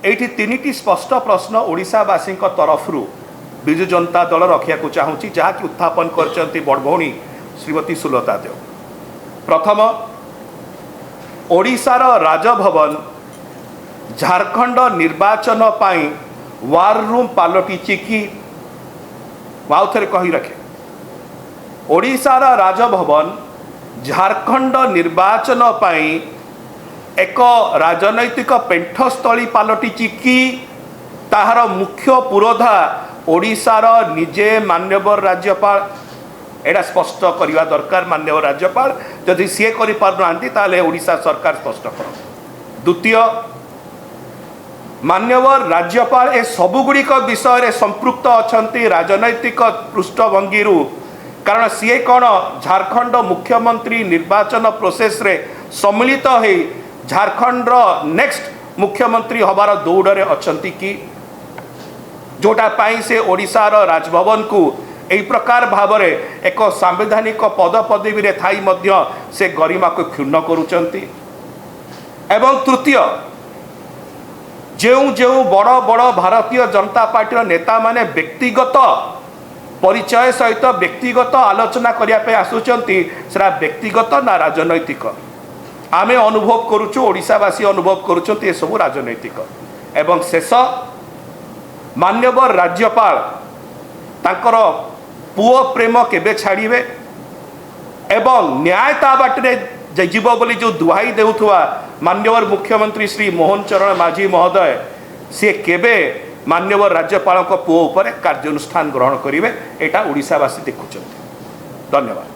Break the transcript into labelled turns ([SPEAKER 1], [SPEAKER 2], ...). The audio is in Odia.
[SPEAKER 1] ଏଇଠି ତିନିଟି ସ୍ପଷ୍ଟ ପ୍ରଶ୍ନ ଓଡ଼ିଶାବାସୀଙ୍କ ତରଫରୁ ବିଜୁ ଜନତା ଦଳ ରଖିବାକୁ ଚାହୁଁଛି, ଯାହାକି ଉତ୍ଥାପନ କରିଛନ୍ତି ବଡ଼ ଭଉଣୀ ଶ୍ରୀମତୀ ସୁଲତା ଦେଓ। ପ୍ରଥମ, ଓଡ଼ିଶାର ରାଜଭବନ ଝାଡ଼ଖଣ୍ଡ ନିର୍ବାଚନ ପାଇଁ ୱାର୍ ରୁମ୍ ପାଲଟିଛି କି? ମୁଁ ଆଉ ଥରେ କହି ରଖେ, ଓଡ଼ିଶାର ରାଜଭବନ ଝାଡ଼ଖଣ୍ଡ ନିର୍ବାଚନ ପାଇଁ ଏକ ରାଜନୈତିକ ପେଣ୍ଠସ୍ଥଳୀ ପାଲଟିଛି କି? ତାହାର ମୁଖ୍ୟ ପୁରୋଧା ଓଡ଼ିଶାର ନିଜେ ମାନ୍ୟବର ରାଜ୍ୟପାଳ। ଏଇଟା ସ୍ପଷ୍ଟ କରିବା ଦରକାର। ମାନ୍ୟବର ରାଜ୍ୟପାଳ ଯଦି ସିଏ କରିପାରୁନାହାନ୍ତି, ତାହେଲେ ଓଡ଼ିଶା ସରକାର ସ୍ପଷ୍ଟ କରନ୍ତୁ। ଦ୍ୱିତୀୟ, ମାନ୍ୟବର ରାଜ୍ୟପାଳ ଏ ସବୁଗୁଡ଼ିକ ବିଷୟରେ ସମ୍ପୃକ୍ତ ଅଛନ୍ତି ରାଜନୈତିକ ପୃଷ୍ଠଭଙ୍ଗୀରୁ, କାରଣ ସିଏ କ'ଣ ଝାଡ଼ଖଣ୍ଡ ମୁଖ୍ୟମନ୍ତ୍ରୀ ନିର୍ବାଚନ ପ୍ରୋସେସରେ ସମ୍ମିଳିତ ହେଇ ଝାଡ଼ଖଣ୍ଡର ନେକ୍ସଟ ମୁଖ୍ୟମନ୍ତ୍ରୀ ହେବାର ଦୌଡ଼ରେ ଅଛନ୍ତି କି, ଯୋଉଟା ପାଇଁ ସେ ଓଡ଼ିଶାର ରାଜଭବନକୁ ଏହି ପ୍ରକାର ଭାବରେ ଏକ ସାମ୍ବିଧାନିକ ପଦପଦବୀରେ ଥାଇ ମଧ୍ୟ ସେ ଗରିମାକୁ କ୍ଷୁଣ୍ଣ କରୁଛନ୍ତି? ଏବଂ ତୃତୀୟ, ଯେଉଁ ଯେଉଁ ବଡ଼ ବଡ଼ ଭାରତୀୟ ଜନତା ପାର୍ଟିର ନେତାମାନେ ବ୍ୟକ୍ତିଗତ ପରିଚୟ ସହିତ ବ୍ୟକ୍ତିଗତ ଆଲୋଚନା କରିବା ପାଇଁ ଆସୁଛନ୍ତି, ସେଟା ବ୍ୟକ୍ତିଗତ ନା ରାଜନୈତିକ? ଆମେ ଅନୁଭବ କରୁଛୁ, ଓଡ଼ିଶାବାସୀ ଅନୁଭବ କରୁଛନ୍ତି, ଏସବୁ ରାଜନୈତିକ। ଏବଂ ଶେଷ, ମାନ୍ୟବର ରାଜ୍ୟପାଳ ତାଙ୍କର ପୁଅ ପ୍ରେମ କେବେ ଛାଡ଼ିବେ ଏବଂ ନ୍ୟାୟ ତା ବାଟରେ ଯିବ ବୋଲି ଯେଉଁ ଦୁହାଇ ଦେଉଥିବା ମାନ୍ୟବର ମୁଖ୍ୟମନ୍ତ୍ରୀ ଶ୍ରୀ ମୋହନ ଚରଣ ମାଝୀ ମହୋଦୟ, ସିଏ କେବେ ମାନ୍ୟବର ରାଜ୍ୟପାଳଙ୍କ ପୁଅ ଉପରେ କାର୍ଯ୍ୟାନୁଷ୍ଠାନ ଗ୍ରହଣ କରିବେ? ଏଇଟା ଓଡ଼ିଶାବାସୀ ଦେଖୁଛନ୍ତି। ଧନ୍ୟବାଦ।